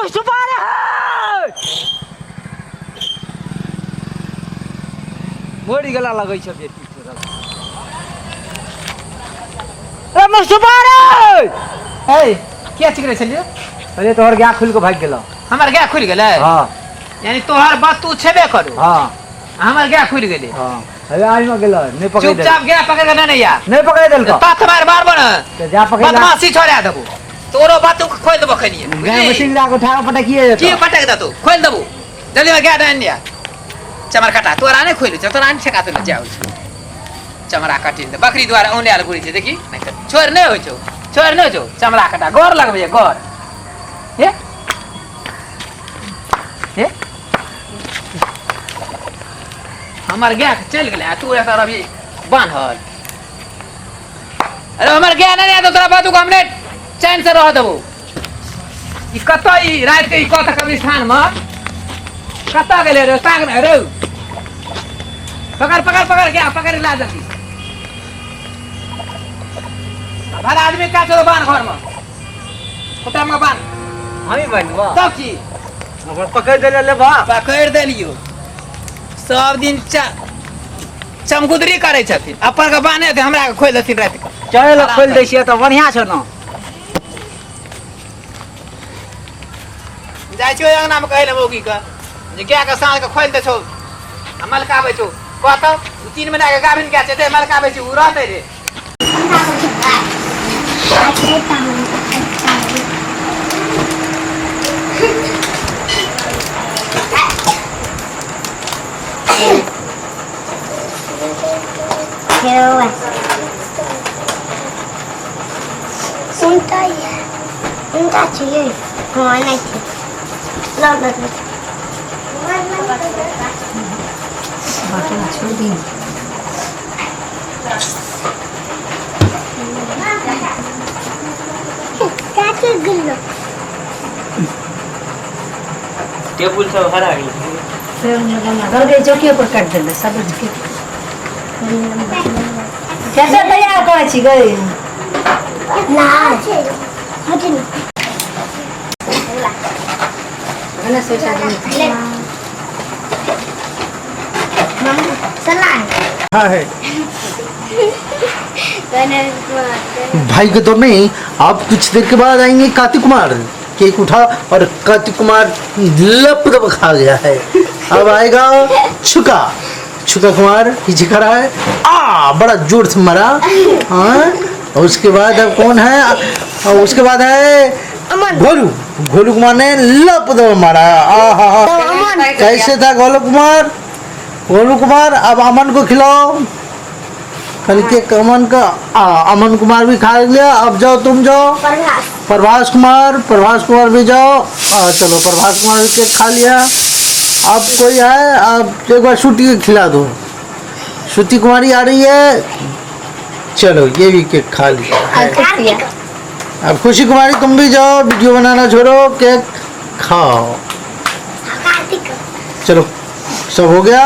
मुस्तफा रे मरि गेला लगै छ बेटी तोरा। ए मुस्तफा रे। ए किया चिकरे छलियै? अरे तोहर गाय खुलि कऽ भागि गेलौ। हमर गाय खुलि गेलै? हाँ। यानी तोहर बात तू छेबे करू। हाँ। हमर गाय खुलि गेलै। हाँ, अरे आज में गेलो नहीं पकड़। चुपचाप गाय पकड़ के नहीं आ। नहीं पकड़ देलको। पाथ मार मारबो न। तो जा पकड़ ला। बदमाशी छोड़ा देबो, तोरो बात तू खोल देबो खनिए। गाय मशीन ला के उठा के पटकिए। की पटक दे? तू खोल देबो जल्दी में गाय डान लिया। चमर कटा तोरा नहीं खोल, तोरा नहीं ठेका, तो जाओ चमड़ा कटिन दे। बकरी द्वारा औने आल घुरी छै, देखी नहीं त छोड़ नहीं होइ छौ, छोड़ नहीं छौ। चमड़ा कटा गोर लगबै गोर। हे हे, हमर गाय के चलि गेलै आ तू एतऽ अभी बान्हल। अरे हमर गाय नहि आयत तोरा बातू हम नहि चैन से रह देबो। ई कतऽ ई राति के ई कतऽ कब्रिस्तान में कतऽ गेलै रे? ताक ने रे, पकड़ पकड़ पकड़ गया, पकड़ ला जल्दी। भला आदमी का चलो बांध घर में, कुत्ता में बांध। हम ही बनबा। तब की? ओकर पकड़ देले ले बा। पकड़ देलियो। सब दिन चमगुदरी करै छथिन, अपन के बान्हे दे, हमरा के खोलि देथिन राति के। चल खोल दै छियै तऽ बढ़िया छौ न। जाइ छियै अंगना में कहै लए मौगी के जे गाय के साँझ के खोलि दै छौ आ मलकाबै छौ। कहतौ 3 महीना के गाभिन गाय छै, ते मलकाबै छै, ओ रहतै रे। उनटा ये उनटा चाहिए। हाँ, नहीं चाहिए। लो लो लो। छोड़ दी। काटे गिल्लो। टेबुल सब हरा गेल। गल चौकी पर काटि देलै सब के। कैसे तैयार करै छी गई? ना हटिन। ने सोचा ले मम्मी सलाह है भाई के दौर में। आप कुछ देर के बाद आएंगे। कार्तिक कुमार केक उठा और कार्तिक कुमार लप दब खा गया है। अब आएगा छुका, छुका कुमार पीछे खड़ा है, आ बड़ा जोर से मारा। हाँ, और उसके बाद अब कौन है? और उसके बाद है गोलू। गोलू कुमार ने लप दब मारा। आ हा हा, कैसे था गोलू कुमार? गोलू कुमार, अब अमन को खिलाओ कल के अमन का। आ अमन कुमार भी खा लिया। अब जाओ, तुम जाओ। प्रभास कुमार, प्रभास कुमार भी जाओ। चलो, प्रभास कुमार भी केक खा लिया। अब कोई है? अब एक बार श्रुति को खिला दो। श्रुति कुमारी आ रही है। चलो, ये भी केक खा लिया है। अब खुशी कुमारी, तुम भी जाओ, वीडियो बनाना छोड़ो, केक खाओ। चलो, सब हो गया।